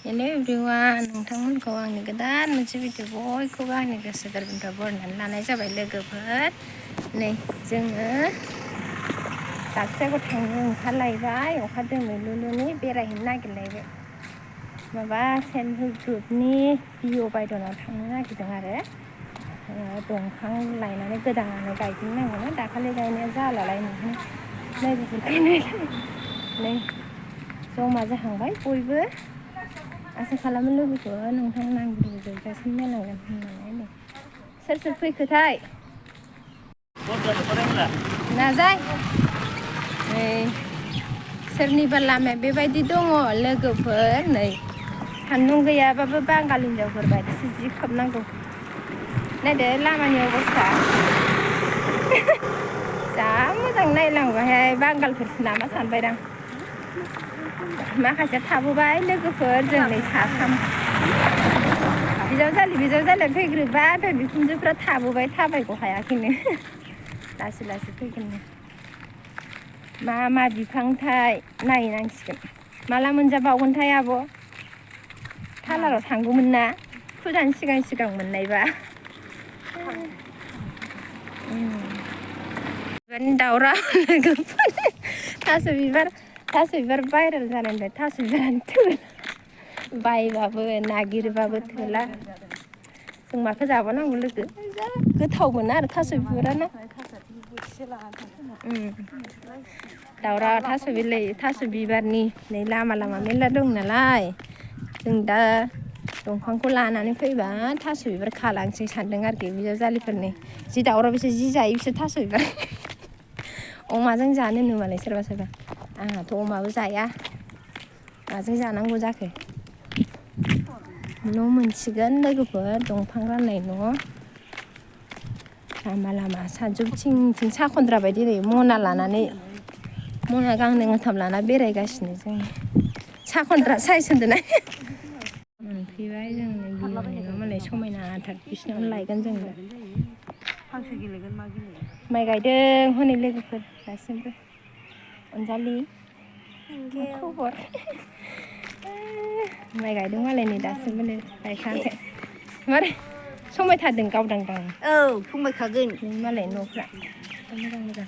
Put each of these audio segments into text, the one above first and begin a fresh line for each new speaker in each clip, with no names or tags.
Hello everyone, नोंथांमोनखौ आंनि गोदान मोनसे भिडिअ बयखौबो आंनि गोसो गोरबोनिफ्राय बरायनानै लानाय जाबाय लोगोफोर। नै जोङो दाबसे जायगायाव थांनो ओंखारलायबाय, अखा दोमैलुलुनि बेरायहैनो नागिरलायबाय। माबा सेल्फ हेल्प ग्रुपनि बिअ बायदनाव थांनो नागिरदों आरो दंफां लायनानै गोदानानै गायफिननांगौनो, दाखालि गायनाया जालालायनो लोगोफोरखौ नै जमा जाहांबाय बयबो। आसा खालामो लोगोखौ नोंथांमोन आं भिडिअ जोबजासिम नायलांगोन होननानै। नै सोर सोर फैखोथाय नाजाय। नै सोरनिबा लामाया बेबायदि दङ लोगोफोर। नै सान्दुं गैयाबाबो बांगाल हिनजावफोर बायदिसो जि खोबनांगौ। नायदो लामानि अबस्था। जा मोजां नायलांबायहाय, बांगालफोरसो नामा सानबायदां। माखासे थाबोबाय लोगोफोर, जों नै साथाम बिजावजालि फैग्रोबाय, ओमफ्राय बिखुनजोफ्रा थाबोबाय, थाबायग' हायाखैनो लासै लासै फैगोननो। मा बिफांथाय नायनांसिगोन, माला मोनजाबावगोनथाय आब'। पार्लाराव थांगौमोन ना फुजानि सिगां मोननायबा। दावराव लोगोफोर, थास' बिबार भाइरेल जानायनिफ्राय थास' बिबारानो थोला, बायबाबो नागिरबाबो थोला। जों माखौ जाबावनांगौ लोगो, गोथाव मोनो आरो थास' बिबारानो। दावराव थास' बिबारनि नै लामा मेरला दं नालाय, जों दा दंफांखौ लानानै फैबा थास' बिबार खालांसै सानदों आरोखि। बिजावजालिफोरनि जि दावराव, बिसोर जि जायो बिसोर थास' बिबार। अमाजों जानो नो मालाय सोरबा सोरबा, आंहाथ' अमाबो जाया, माजों जानांगौ जाखो। न' मोनसिगोन लोगोफोर, दंफां राननाय न'। लामा सानजौथिं साखन्द्रा बायदि ओरै मना गांनै गांथाम लाना बेरायगासिनो जों। साखन्द्रा साइज होनदोंना। मोनफैबाय जों बिमायनाव, मालाय समायनाथार बिसिनावनो लायगोन जों दा।
हांसो गेलेगोन मा गेलेयो?
माइ गायदों हनै लोगोफोर दासिमबो। अनजालि मा खबर? माइ गायदों मालाय नै दासिमबो गायखाङाखै। मारै समायथारदों गावदांदां।
औ समायखागोन
मालाय न'फ्रा मोजां।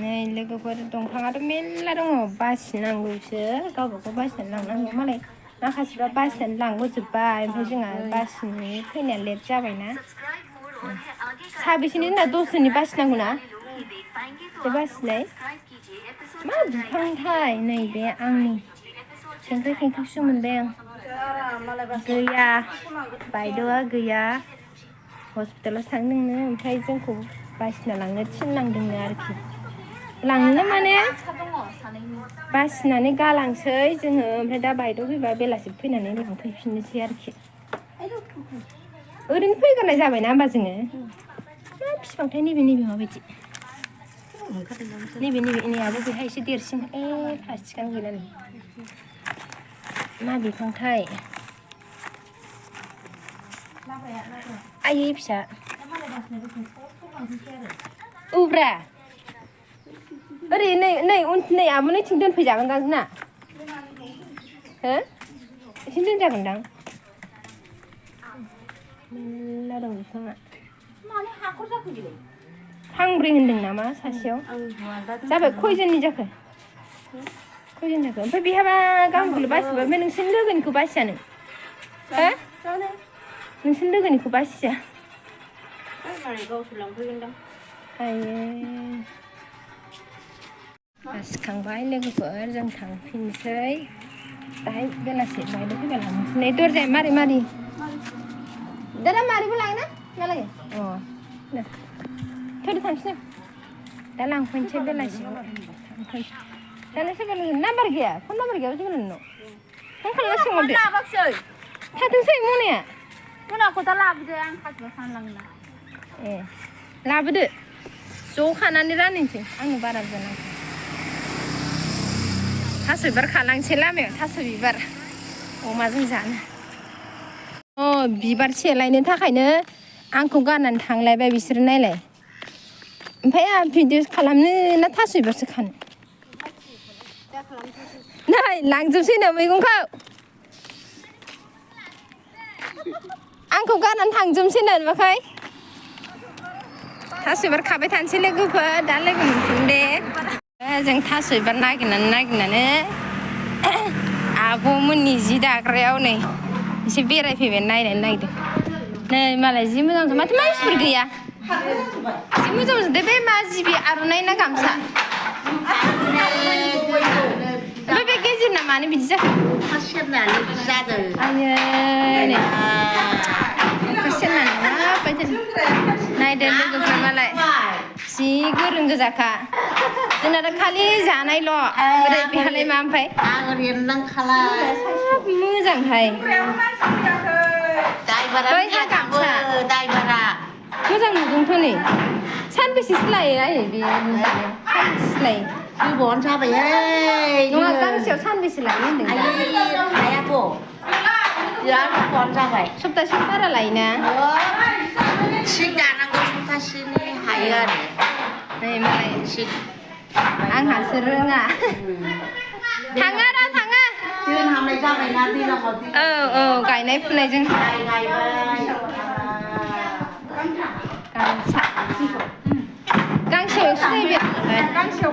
नै लोगोफोर दंफाङाथ' मेरला दङ, बासिनांगौसो, गावबागाव बासिनानै लांनांगौ। मालाय माखासेफ्रा बासिनानै लांबोजोब्बाय, ओमफ्राय जोंहा बासिनो फैनाया लेट जाबायना। साबेसेनि होनना 10 जननि बासिनांगौ ना? दे बासिलाय। मा बिफांथाय नैबे आंनि खेंख्रि-खेंख्रिसो मोनबाय आं। गैया बायद'आ गैया, हस्पिटालावसो थांदोंनो, ओमफ्राय जोंखौ बासिना लांनो थिननांदोंनो आरोखि। लांनो माने बासिनानै गालांसै जोङो, ओमफ्राय दा बायद' फैबा बेलासि फैनानै लांफैफिननोसै आरोखि। ओरैनो फैग्रोनाय जाबायना होमबा जोङो। मा बिफांथाय नैबे माबायदि, नैबे आब' बेहाय एसे देरसिन। प्लास्टिकानो गैला नै। मा बिफांथाय आयै फिसा औब्रा, ओरै नै आब' नैथिं दोनफैजागोनदां ना हो, एसे दोनजागोनदां। मेरला दं बिफाङा। फांब्रै होनदों नामा सासेयाव? जाबाय खयजननि जाखो? ओमफ्राय बेहाबा गावनिखौल' बासिबाय, ओमफ्राय नोंसोरनि लोगोनिखौ बासिया नों? हो? नोंसोरनि लोगोनिखौ बासिया?
गावसोर लांफैगोनदां।
आयै बासिखांबाय लोगोफोर, जों थांफिनसै दाहाय बेलासि बायद' फैबा लांनोसै। नै दरजाया मारै दाना मारैबो लाङोना मा लायो? थौदो थांसै जों दा लांफैनोसै बेलासियाव थांफैनोसै। दाना सोरबा लोगो नाम्बार गैया, फन नाम्बार गैयाबा जों नोंनाव फन खालामना सोंहरदो।
लाबाखिसै
थाथोंसै मनाया।
मनाखौ दा लाबोदो, आं खाजोबा सानलाङोना।
लाबोदो, ज' खानानै राननोसै, आंनो बारा बुरजा नाङा। थास' बिबार खालांसै लामायाव, थास' बिबार अमाजों जानो। बिबार सेलायनो थाखायनो आंखौ गारनानै थांलायबाय बिसोरो, नायलाय। ओमफ्राय आंहा भिडिअ खालामनो ना थास' बिबारसो खानो? नै लांजोबसैनो मैगंखौ। बिबारखौ गारनानै थांजोबसैनो नुवाखै थास' बिबार खाबाय थानोसै लोगोफोर दा लोगो मोनफिन दे जों थास' बिबार नागिरनानै आब'मोननि जि दाग्रायाव नै एसे बेरायफैबाय नायनो नागिरदों नै मालाय जि मोजां माथो मानसिफोर गैया जि मोजां दे बे मा जिबि आर'नाइ ना गामसा ओमफ्राय बे गेजेरना मानो बिदि जाखो
अखा सेरनानै जादों
आयै नै अखा सेरनानै माबायदि नायदो लोगोफ्रा मालाय जि गोरों गोजाखा जोंना दा खालि जानायल' ओरै बेहालाय मा ओमफ्राय
आं ओरैनोखालाय
मोजांहाय बैहा गामसा
दाइभारा
मोजां नुदोंथ' नै सानबेसेसो लायो आयै बे सानबेसेसो लायो
गोबावानो जाबायहाय
नङा गांसेयाव सानबेसे लायो होनदों
हायाथ' बिराद गोबावानो जाबाय
सप्तासे बारा लायोना
थिग दानांगौ सप्तासेनि हायो आरो
नै मालाय
थिग
आंहासो रोङा थाङो र' थाङो
दोनहाबनाय जाबायना दैलाङाव
औ गायनाय फुनायजों गांसेयाव सिनायबाय गांसेयाव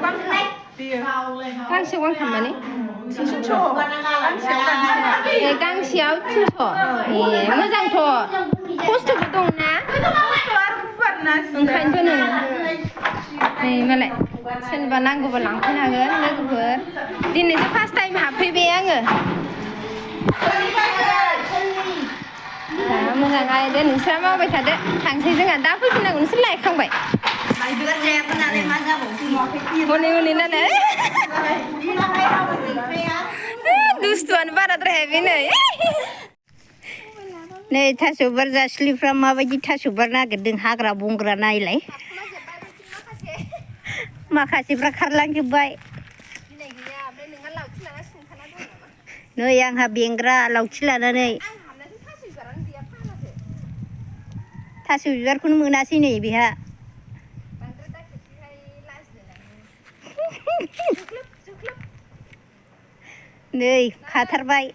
गांथाम माने गांसेयाव 300 ए मोजांथ' खस्थ'बो दंना ओंखायनोथ' नै मालाय सोरबा नांगौबा लांफैनो हागोन लोगोफोर दिनैसो फार्स्ट टाइम हाबफैबाय आङो मोजां आयदो नोंस्रा मावबाय थादो थांसै जोंहा दा फैफिननांगौ नोंसोर लायखांबाय हनै नालाय दुस्थुआनो बाराद्राय बेनै
नै थास' बिबार जास्लिफ्रा माबायदि थास' बिबार नागिरदों हाग्रा बंग्रा नायलाय माखासेफ्रा खारलांजोब्बाय नै आंहा बेंग्रा लावथि लानानै थास' बिबारखौनो मोनासै नै बेहा नै खाथारबाय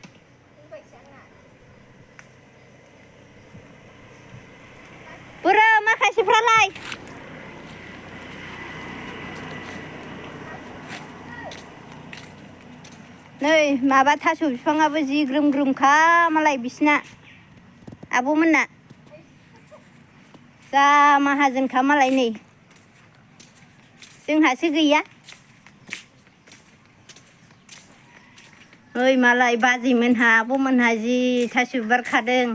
बुरा माखासेफ्रालाय नै माबा थास' बिफाङाबो जि ग्रोम ग्रोमखा मालाय बिसिना आब'मोनना जा माहाजोनखा मालाय नै जोंहासो गैया ओइ मालाय बाजैमोनहा आब'मोनहा जि थास' बिबार खादों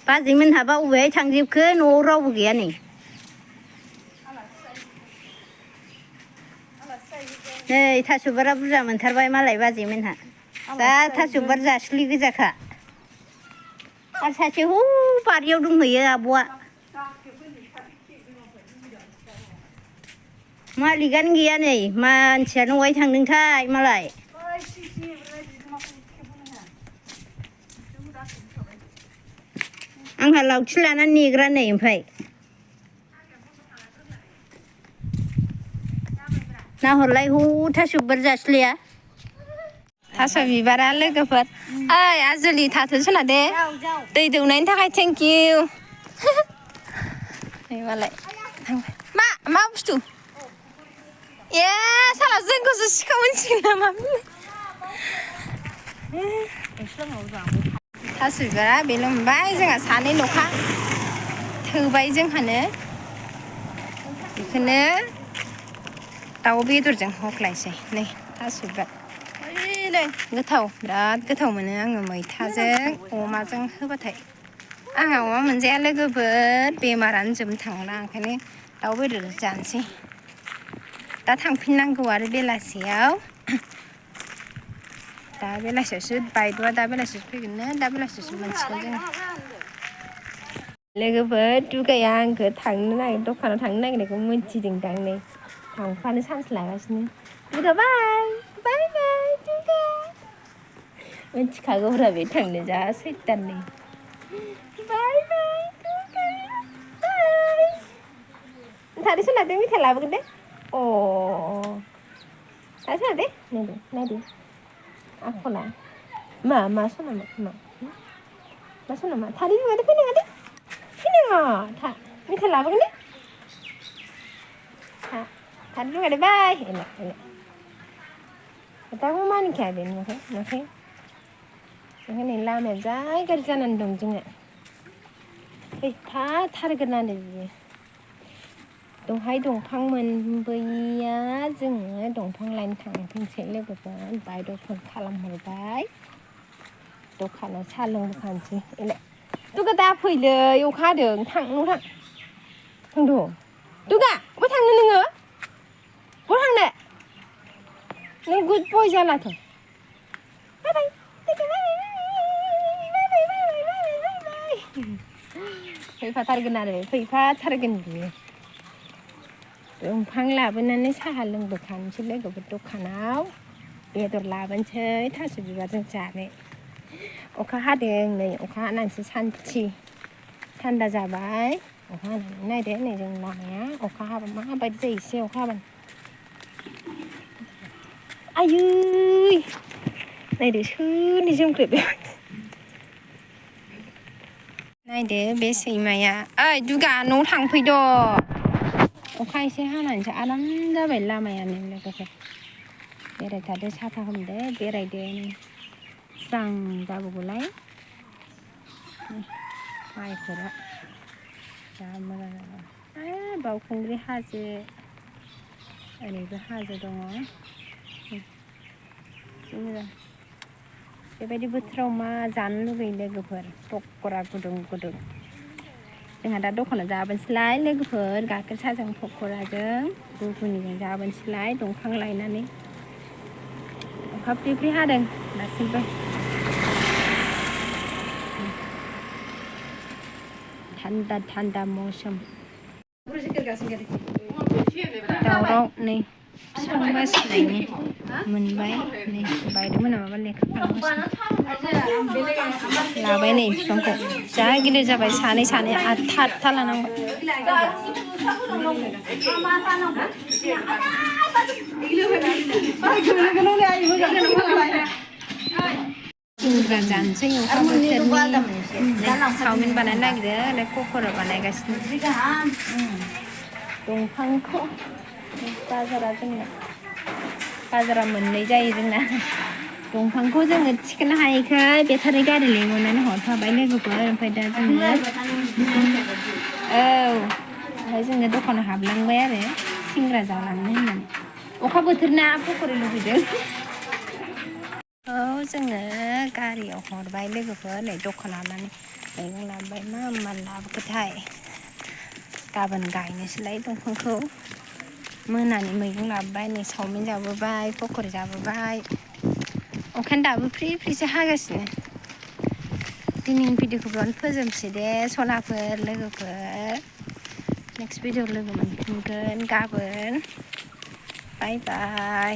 बाजैमोनहाबा बबेहाय थांजोबखो न'आव रावबो गैया नै नै थास' बिबारा बुरजा मोनथारबाय मालाय बाजैमोनहा जा थास' बिबार जास्लि गोजाखा आरो सासे हौ बारियाव दंहैयो आब'आ मालिकआनो गैया नै मानसियानो अहाय थांदोंथाय मालाय आंहा लावथि लानानै नेग्रा नै ओमफ्राय नाहरलाय हौ थास' बिबार जास्लिया
थास' बिबारा लोगोफोर ओइ आजोलि थाथ'सोना दे दै दौनायनि थाखाय थेंक इउ मालाय मा बुस्थु ए साला जोंखौसो सिखाव मोनसिगोन नामा थास' बिबारा बेल' मोनबाय जोंहा सानै ल'खा थोबाय जोंहानो बेखौनो दाउ बेदरजों होख्लायसै नै थास' बिबार नै गोथाव बिराद गोथाव मोनो आङो मैथाजों अमाजों होबाथाय आंहा अमा मोनजाया लोगोफोर बेमारानो जोबनो थांला ओंखायनो दाउ बेदर जानोसै दा थांफिननांगौ आरो बेलासियाव दा बेलासियावसो बायद'आ दा बेलासियावसो फैगोननो दा बेलासियावसो मोनसिगोन जोङो लोगोफोर दुगाया आंखौ दखानाव थांनो नागिरनायखौ मिथिदोंदां नै थांफानो चान्स लागासिनो दुगा बाय बाय बाय दुगा मिथिखागौब्रा बे थांनो जा सैताननै बाय बाय दुगा बाय थारै सोनादों मेथाइ लाबोगोन दे अ थारै सोनादे नायदो आखला 마 손아 마 손아 마 다리 좀 가도 피는 다 밑에 나보겠네 다 다리 좀 가도 바이 이래 tahu mana kaya ben oke ini lama jai kerjaan dong jengnya थारगोन आरो दंहाय दंफां मोनबोयिया जोङो दंफां लायनो थांथोंसै लोगोफोर बायद' फन खालामहरबाय दखानाव साहा लोंबोखानोसै एलाय दुगा दा फैलै अखा हादों थांथ' दुगा बहा थांनो नोङो बहा थांनो नों गुड बय जालाथ' बाय फैफाथारगोन आरो फैफाथारगोन बियो दंफां लाबोनानै साहा लोंबोखानोसै लोगोफोर दखानाव बेदर लाबोनोसै थास' बिबारजों जानो अखा हादों नै अखा हानानैसो सान्थि थान्दा जाबाय अखा हानानै नायदो नै जों लामाया अखा हाबा माबायदि जायो एसे अखा हाबानो आयै नायदो सोरनि जोमख्रेब नायदो बे सैमाया ओइ दुगा न'आव थांफैद' अखा एसे हानानैसो आराम जाबाय लामायानो लोगोफोर बेरायथादो साफा खालामदो बेरायदो स्रां जाबोगौलाय माइफोरा जा मोजां जाबाय बावखुंग्रि हाजो ओरैबो हाजो दङ मोजां बेबायदि बोथोराव मा जानो लुगैयो लोगोफोर पक'रा गुदुं गुदुं जोंहा दा दखानाव जाबोनोसैलाय लोगोफोर गाइखेर साहाजों पक'राजों गुगुनिजों जाबोनोसैलाय दंफां लायनानै अखा फ्रि फ्रि हादों दासिमबो थान्दा थान्दा मौसम दावराव नै बिफां बासिनायनि मोनबाय नै बायद'मोना माबा लेखा खालामगासिनो लाबाय नै बिफांखौ जा गिदिर जाबाय सानै आठथा लानांबाय सिंग्रा जानोसै अखा बोथोरनि चावमिन बानायनो नागिरदों ओरै पक'रा बानायगासिनो दंफांखौ बाजारा मोननै जायो जोंना दंफांखौ जोङो थिखोनो हायैखाय बेटारि गारि लिंहरनानै हरफाबाय लोगोफोर ओमफ्राय दा जोङो ओमफ्राय जोङो दखानाव हाबलांबाय आरो सिंग्रा जालांनो होननानै अखा बोथोरना पक'रा लुबैदों जोङो गारियाव हरबाय लोगोफोर नै दखान हाबनानै मैगं लाबोबाय मा लाबोखोथाय गाबोन गायनोसैलाय दंफांखौ मोनानि मैगं लाबोबाय नै चावमिन जाबोबाय पक'रा जाबोबाय अखायानो दाबो फ्रि फ्रिसो हागासिनो दिनैनि भिडिअखौ बेयावनो फोजोबसै दे सनाफोर लोगोफोर नेक्स्ट भिडिअ लोगो मोनफिनगोन गाबोन बाय बाय